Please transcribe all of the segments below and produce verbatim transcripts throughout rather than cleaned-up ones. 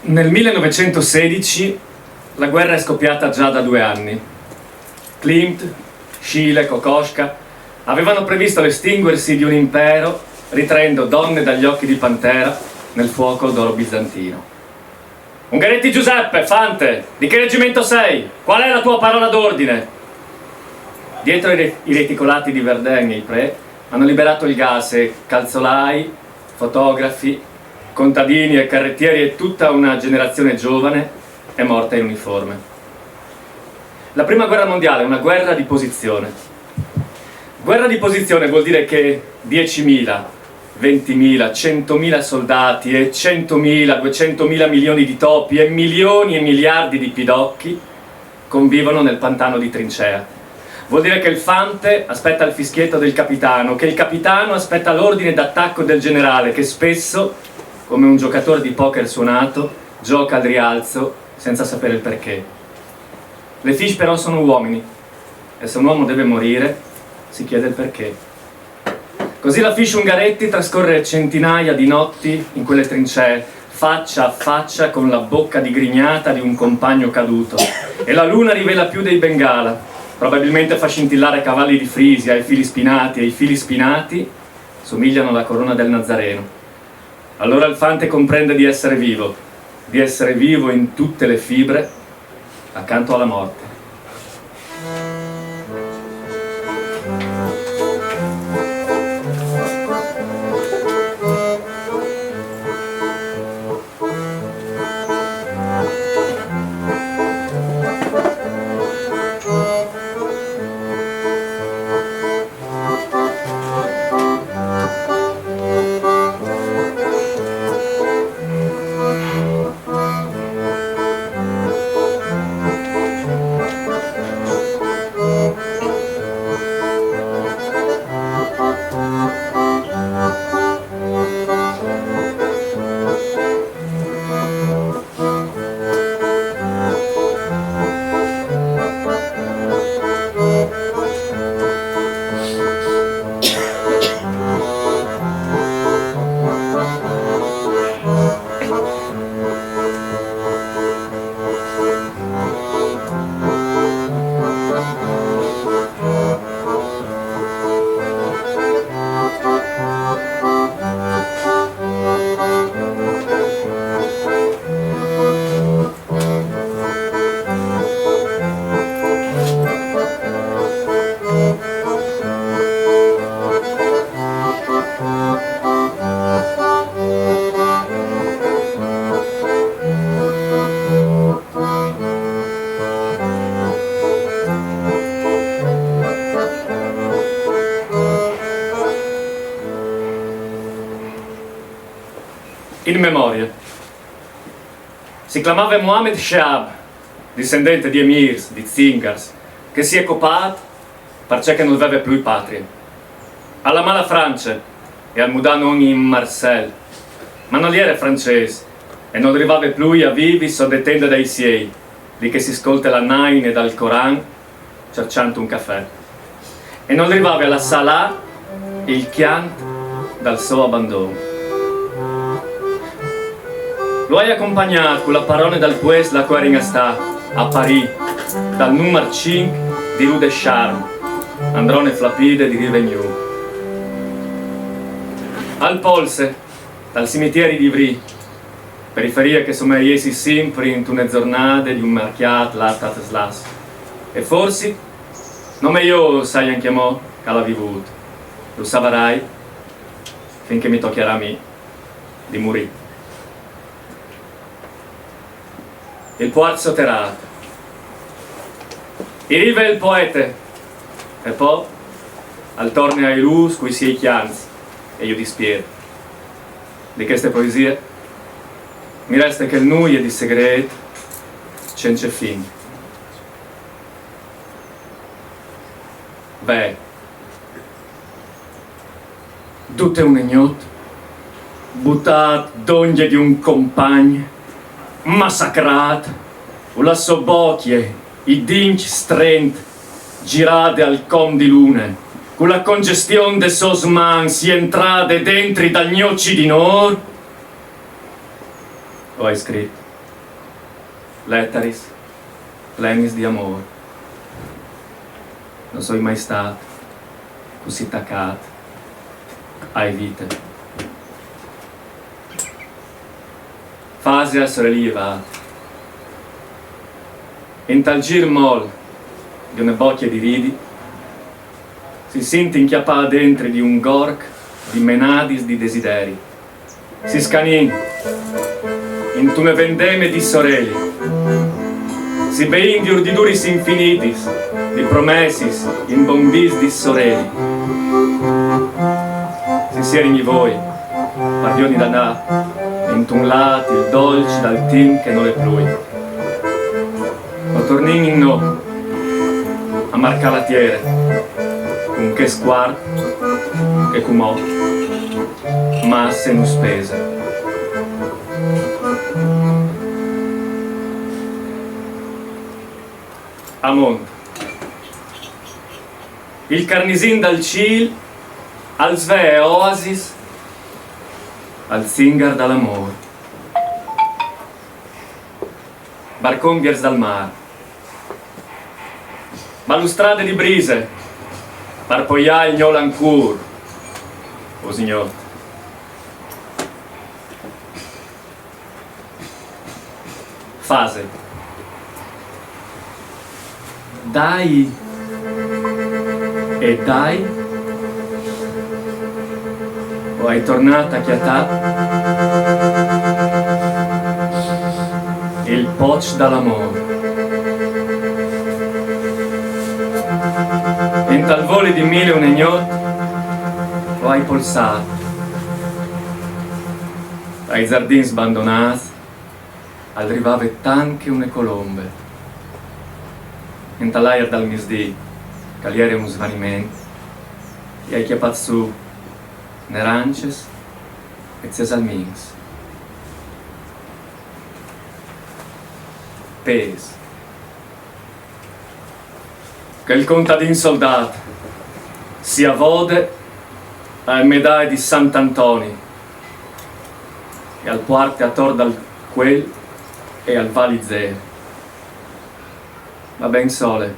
Nel millenovecentosedici la guerra è scoppiata già da due anni. Klimt, Schiele, Kokoschka avevano previsto l'estinguersi di un impero ritraendo donne dagli occhi di pantera nel fuoco d'oro bizantino. Ungaretti Giuseppe, Fante, di che reggimento sei? Qual è la tua parola d'ordine? Dietro i re- i reticolati di Verdun e Ypres hanno liberato il gas e calzolai, fotografi, contadini e carrettieri e tutta una generazione giovane è morta in uniforme. La prima guerra mondiale è una guerra di posizione. Guerra di posizione vuol dire che diecimila, ventimila, centomila soldati e centomila, duecentomila milioni di topi e milioni e miliardi di pidocchi convivono nel pantano di trincea. Vuol dire che il fante aspetta il fischietto del capitano, che il capitano aspetta l'ordine d'attacco del generale, che spesso, come un giocatore di poker suonato, gioca al rialzo senza sapere il perché. Le fiche però sono uomini, e se un uomo deve morire, si chiede il perché. Così la fiche Ungaretti trascorre centinaia di notti in quelle trincee, faccia a faccia con la bocca digrignata di un compagno caduto. E la luna rivela più dei bengala, probabilmente fa scintillare cavalli di Frisia e fili spinati, e i fili spinati somigliano alla corona del Nazareno. Allora il fante comprende di essere vivo, di essere vivo in tutte le fibre, accanto alla morte. In memoria. Si clamave Mohamed Sheab, dissendente di emirs, di zingars, che si è copat parcè che nol veve plui patrie. Al amà la France e al mudà non in Marcel, ma nol jere frances e nol rivave plui a vivi sot de tende dai siei, li che si scolte la naine dal Coran cerciant un cafè. E nol rivave a lassà là il chiant dal so abandon. Lu ai acompagnat cu la parone dal puest là che o jerin a stà, a Parì, dal numar cinc di rue de Charmes, androne flapide di rive gnù. Al polse, dal cimitieri di Ivry, periferie che somee jessi simpri intune zornade di un marcjât là tat slas. E forsi, nome jo o sai ancjemò che al à vivût. Lu savarai fin che mi tocjarà a mi di murî. Il puart soterât. I rive il poete, e po al torne ai lûs cui siei cjants, e ju dispiert. Di cheste poesie mi reste chel nuie di segrêt cence fin. Ve, dute une gnot, butât dongje di un compagn, massacrât, cu la sô bocje, i dincj strent, girade al com di lune, Cu la congestion des sôs mans jentrade dentri dal gno cidinôr, o ai scrit letaris plenis di amôr. No soi mai stât cussì tacât ae vite. Fase a sorelî jevât. Intal gîr mol di une bocje di ridi, si sint incjapâ dentri di un gorc di menadis di desideri. Si scanìn intune vendeme di soreli. Si beìn di urdiduris infinitis, di promessis imbombîts di soreli. Si sierin i voi, par viodi da 'ndâ intun lât il dolç dal timp che nol è plui. O tornìn in nô a marcâ la tiere, cun chest cuarp che cumò masse nus pese. Amont. Il carnisin dal cîl al svee oasis al zingar dal amôr. Barcon viers dal mâr. Balustrade di brise, par poiâ il gno lancûr, o signôr. Fase. Dai e dai, o ai tornât a cjatâ il poç dal amôr. Intal voli di mil e une gnot o ai polsât. Ai zardins bandonâts al rivave tant che une colombe. Intal aiar dal misdì, che al jere un svaniment, i ai cjapât sù narances e zesalmins. Pês. Chel contadin soldât si avode ae medaie di Sant Antoni e al puarte ator dal cuel e al va lizêr. Ma ben sole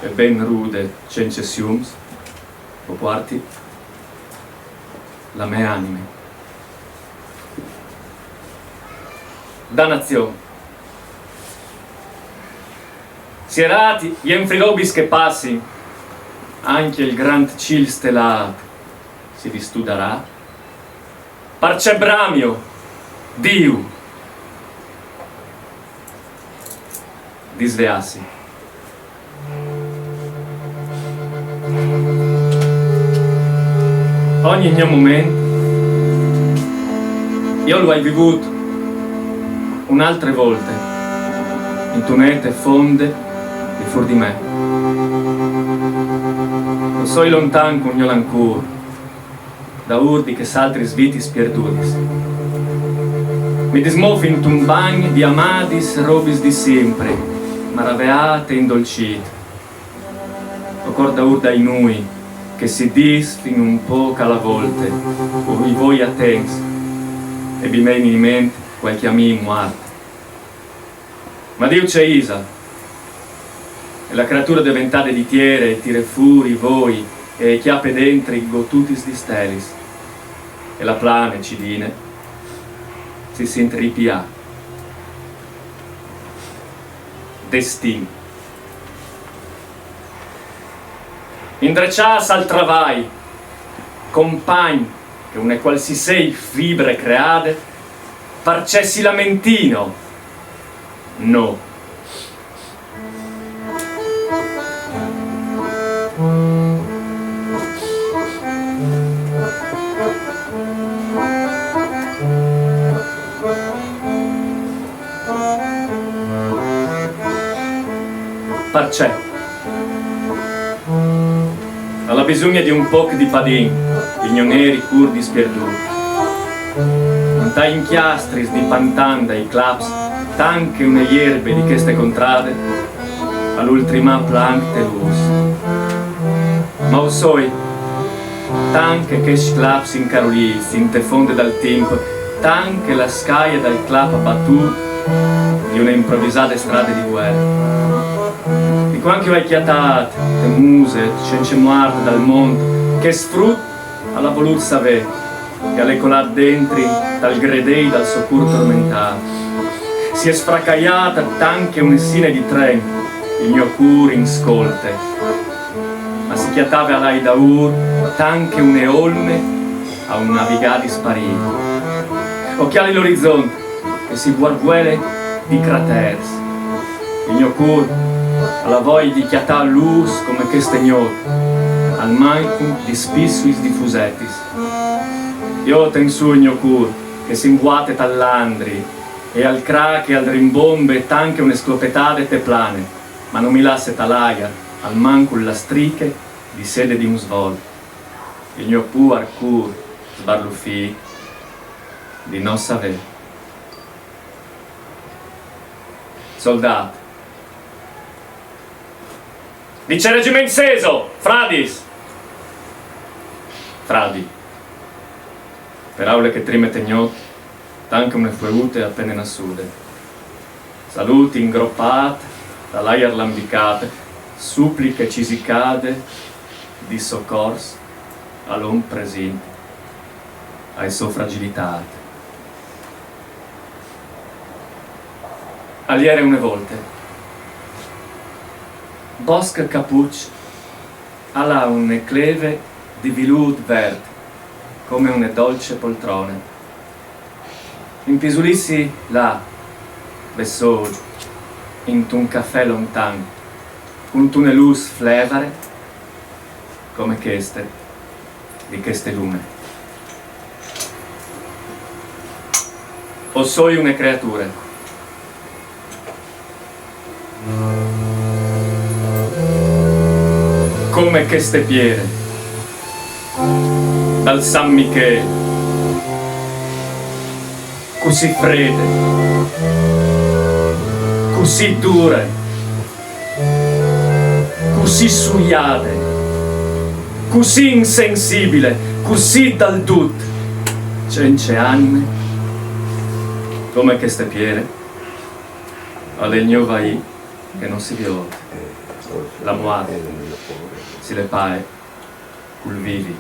e ben rude, cence siums, o puarti la mê anime. Danazion. Sierât jenfri robis che a passin, ancje il grant cîl stelât si distudarà. Parcè bramio, Diu, disveâsi. Ogni gno moment jo lu ai vivût une altre volte, intune ete fonde di fûr di me. O soi lontan cun gno lancûr, daûr di chês altris vitis pierdudis. Mi dismofi intun bagn di amadis robis di simpri, maraveât e indolçît. O cor daûr dai nûi, che si disfin un pôc a la volte, o i voi atents, e bi me ven in ment cualchi amì muart. Ma Diu ce isal? E la creature deventade di tiere e tire fûr i voi e e cjape dentri gotutis di stelis. E la plane cidine si sint ripiâ. Destin. Indreçâts al travai, compagn che une cualsisei fibre creade, parcè si lamentino? No. Parcè? Al à bisugne di un pôc di padin, il gno neri cûr dispierdût. Intai incjastris di pantan dai claps, tant che une jerbe di cheste contrade, al vûl trimâ planc te lûs. Ma o soi, tant che chescj claps incarulîts inte fonde dal timp, tant che la scaie dal clap batût di une improvisade strade di vuere. E cuant che o ai cjatât te muse, cence muart dal mont, chest frut al à volût savê, che al è colât dentri tal gredei dal so cûr tormentât. Si è sfracaiât tant che une sine di tren, il gno cûr in scolte. Ma si cjatave alai daûr tant che une olme a un navigâ disparît. O cjali l'orizont che si vuarvuele di craters. Il gno cûr al à voie di cjatâ lûs come cheste gnot, almancul di spissui difusetis. Jo o ten sù il gno cûr che si imbuate tal landri e al crache e al rimbombe tant che une sclopetade te plane, ma no mi lasse tal aiar almancul la striche di sede di un svol. Il gno puar cûr sbarlufît di no savê. Soldât. Di ce regiment sêso, fradis? Fradi. Peraule che trime te gnot tant che une fueute a pene nassude. Salût ingropât dal aiar lambicât, supliche cisicade di socors al om presint ae sô fragilitât. Al jere une volte. Bosc Capuç al à une cleve di vilût vert, come une dolce poltrone. Impisulîsi là, bessôl, intun cafè lontan, cuntune lûs flevare, come cheste, di cheste lune. O soi une creature. Come cheste piere dal San Michêl, cussì frede, cussì dure, cussì suiade, cussì insensibile, cussì dal dut, cence anime, come cheste piere, al è il gno vaî che no si viôt. La muart si le pae cul vivi.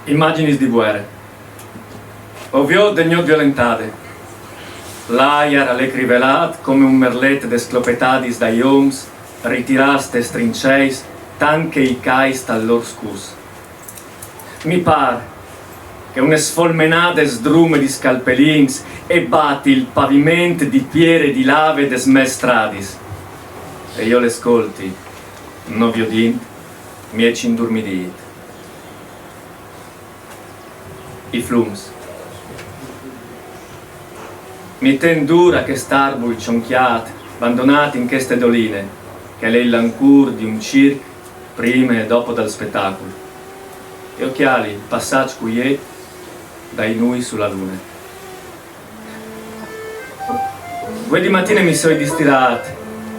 Imagjins di vuere. O viôt de gnot violentade. L'aiar al è crivelât come un merlet des sclopetadis dai oms ritirâts tes trinceis, tant che i cais tal lôr scus. Mi pâr che une sfolmenade sdrume di scalpelins e bati il paviment di piere e di lave des mês stradis. E jo le scolti, no viodint, miez indurmidît. I flums. Mi ten dur a chest arbul cioncjât, bandonât in cheste doline, che al è il lancûr di un circ prime e dopo dal spetacul. E o cjali il passaç cuiet dai nûi su la lune. Vuê di matine mi soi distirât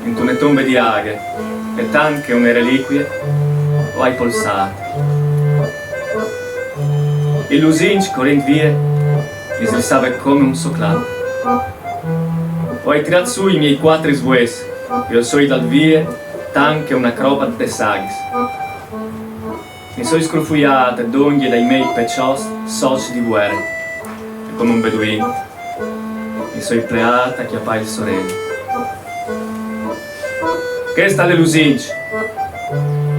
intune tombe di aghe, e tant che une reliquie o ai polsât. Il lusinç, corint vie, mi slissave come un soclât. O ai tirât sù i miei cuatri svues e o soi lât vie tant che un acrobat des aghis. Mi soi scrufuiât dongje dai miei peçots soçs di vuere, e come un beduin mi soi pleât a cjapâ il soreli. Chest al è lusinç.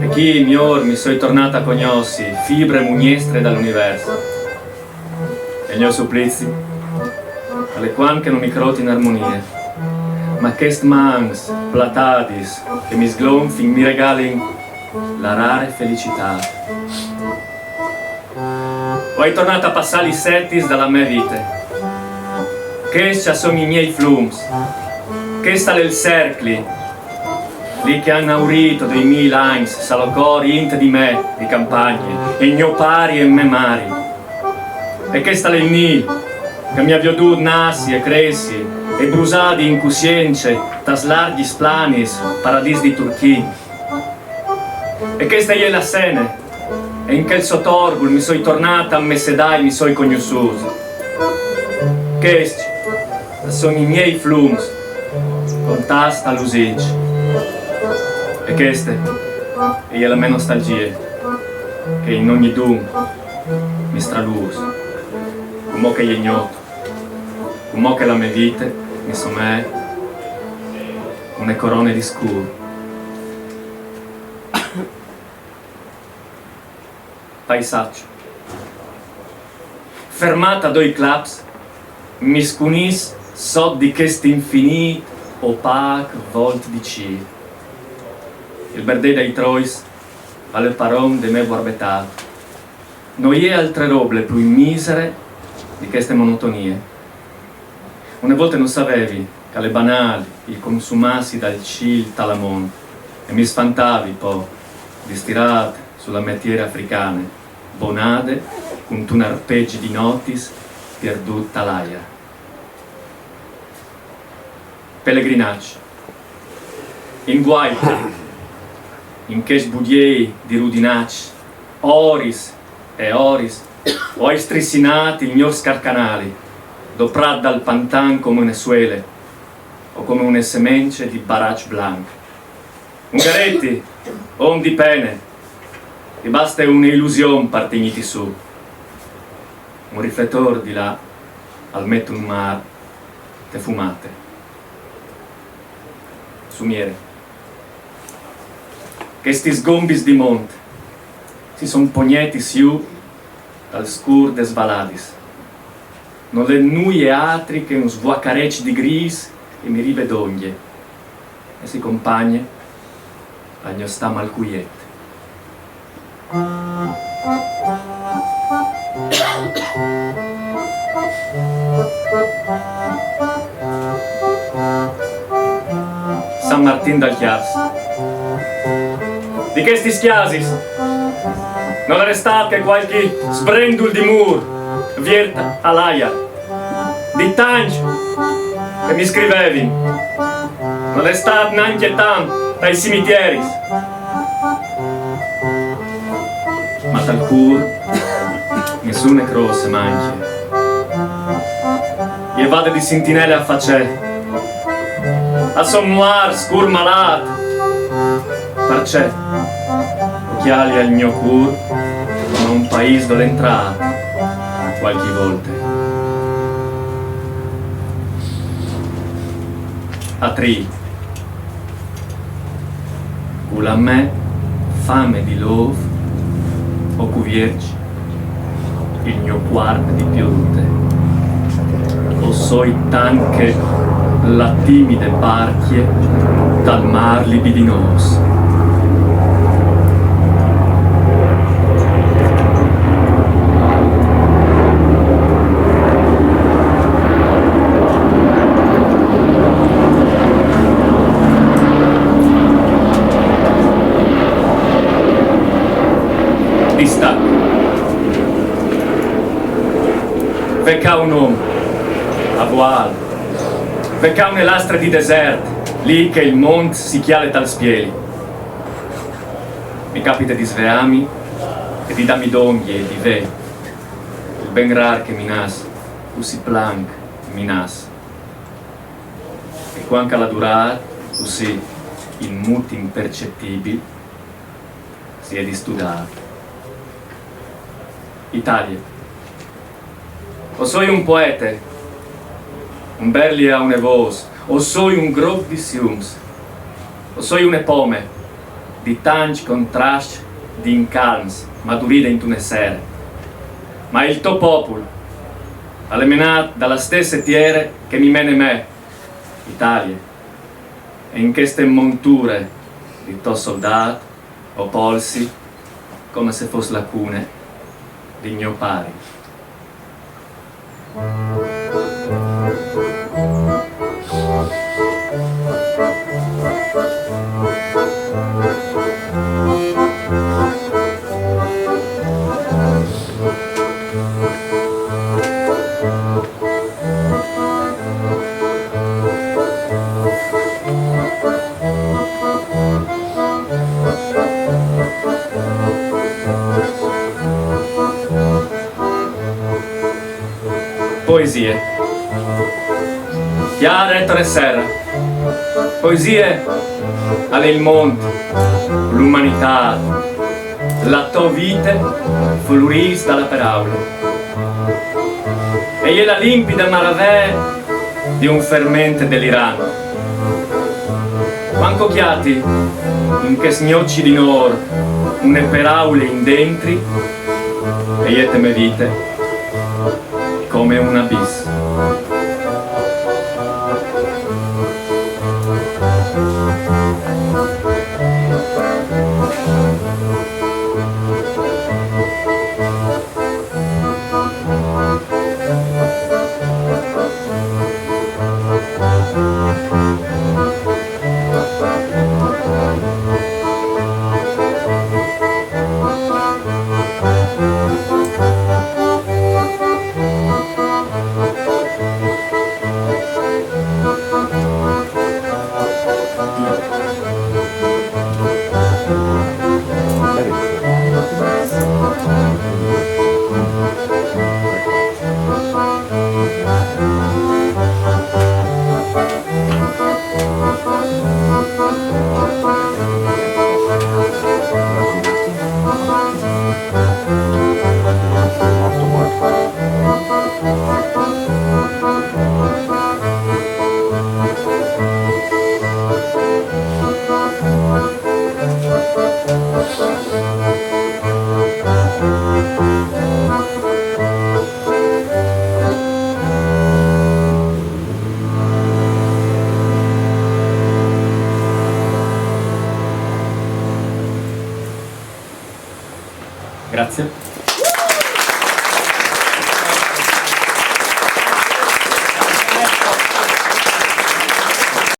E chi miôr mi soi tornât a cognossi, fibre mugnestre dal univers. E il gno suplizi al è cuant che no mi crôt in armonie. Ma chestis mans platadis che mi sglonfin mi regalin la rare felicitât. O ai tornât a passâ lis etis da la mê vite. Chescj a son i miei flums. Chest al è il Sercli, li che a àn aurît doi mil agns salocor int di me, di campagne, e gno pari e mê mari. E chest al è il Nîl, che mi à viodût nassi e cressi e brusâ di incussience tas largjis planis, paradîs di turchin. E cheste e je la Sene, e in chel so torbul mi soi tornât a messedâ e mi soi cognossût. Chescj a son i miei flums, contâts tal lusinç. E cheste e je la mê nostalgjie, che in ognidun mi stralûs, cumò che e je gnot, cumò che la mê vite mi somee une corone di scûr. Paisaç. Fermât a doi claps, mi scunìs sot di chest infinît opâc volt di cîl. Il berdei dai trois al è paron de mê vuarbetât. No je altre robe plui misere di cheste monotonie. Une volte no savevi che al è banâl il consumâsi dal cîl tal amont, e mi sfantavi po, distirât su la mê tiere africane, bonade cuntun arpegj di notis pierdût tal aiar. Pelegrinaç. In vuaite, in chest budiei di rudinaçs, oris e oris, o ai strissinât il gno scarcanali, doprât dal pantan come une suele o come une semence di baraç blanc. Ungaretti, om di pene, ti baste une ilusion par tignîti sù. Un rifletôr di là al met un mâr te fumate. Sumiere. Chestis gombis di mont si son pognetis jù dal scûr des valadis. Nol è nuie altri che un svuacareç di grîs che mi rive dongje e si compagne al gno stâ malcuiet. San Martin dal Cjârs. Di chestis cjasis nol è restât che cualchi sbrendul di mûr viert al aiar. Di tancj che mi scrivevin, nol è stât nancje tant tai cimitieris. Ma tal cûr nissune crôs e mancje. E vade di sintinele a facê. A son muarts, cûr malât. Parcè? O cjali al gno cûr come un paîs dulà entrâ cualchi volte. A trî. Cu la mê fame di lôf o cuvierç il gno cuarp di piodute. O soi tant che la timide barcje dal mâr libidinôs. Stac. Ve ca un om, a vuâl. Ve ca une lastre di desert, li che il mont si cjale tal spieli. Mi capite di sveâmi e di dâmi dongje e di vê il ben râr che mi nas, cussì planc mi nas. E cuant che al à durât, cussì, in mût impercetibil, si è distudât. Italie. O soi un poete, un berli a une vôs, o soi un grop di siums, o soi une pome, di tancj contrascj, di incalms, maduride intune sere. Ma il to popul al è menât da la stesse tiere che mi mene me, Italie. E in cheste monture di to soldât o polsi, come se fos la cune di gno pari. Poesie. Cjâr Ettore Serra. Poesie al è il mont, l'umanitât, la tô vite florîs da la peraule. E je la limpide maravee di un ferment delirant. Cuant che o cjati in chest gno cîr di nôr une peraule indentri, e je te mê vite come un abis. Grazie.